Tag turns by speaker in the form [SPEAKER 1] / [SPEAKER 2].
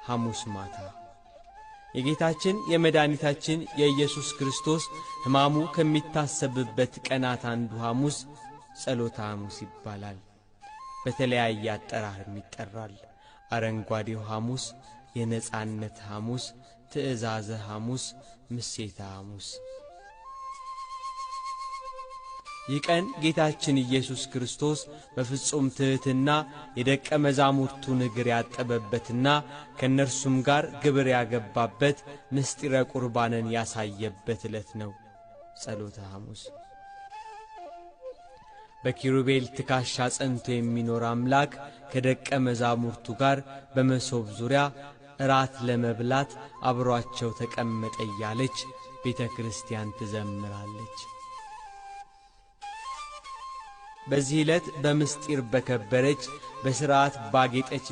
[SPEAKER 1] ሐሙስ ማታ የጌታችን የመድኃኒታችን የኢየሱስ ክርስቶስ ሕማሙ ከሚታሰብበት ቀናት አንዱ ሐሙስ ጸሎተ ሐሙስ ይባላል። በተለያየ አጠራርም ይጠራል። አረንጓዴው ሐሙስ፣ የነጻነት ሐሙስ፣ ትእዛዘ ሐሙስ፣ ምሴተ ሐሙስ። ይህ ቀን ጌታችን ኢየሱስ ክርስቶስ በፍጹም ትሕትና የደቀ መዛሙርቱን እግር ያጠበበትና ከእነርሱም ጋር ግብር ያገባበት ምስጢረ ቁርባንን ያሳየበት ዕለት ነው። ጸሎተ ሐሙስ በኪሩቤል ትከሻ ጸንቶ የሚኖር አምላክ ከደቀ መዛሙርቱ ጋር በመሶብ ዙሪያ እራት ለመብላት አብሯቸው ተቀመጠ እያለች ቤተ ክርስቲያን ትዘምራለች። በዚህ ዕለት በምስጢር በከበረች በሥርዓት ባጌጠች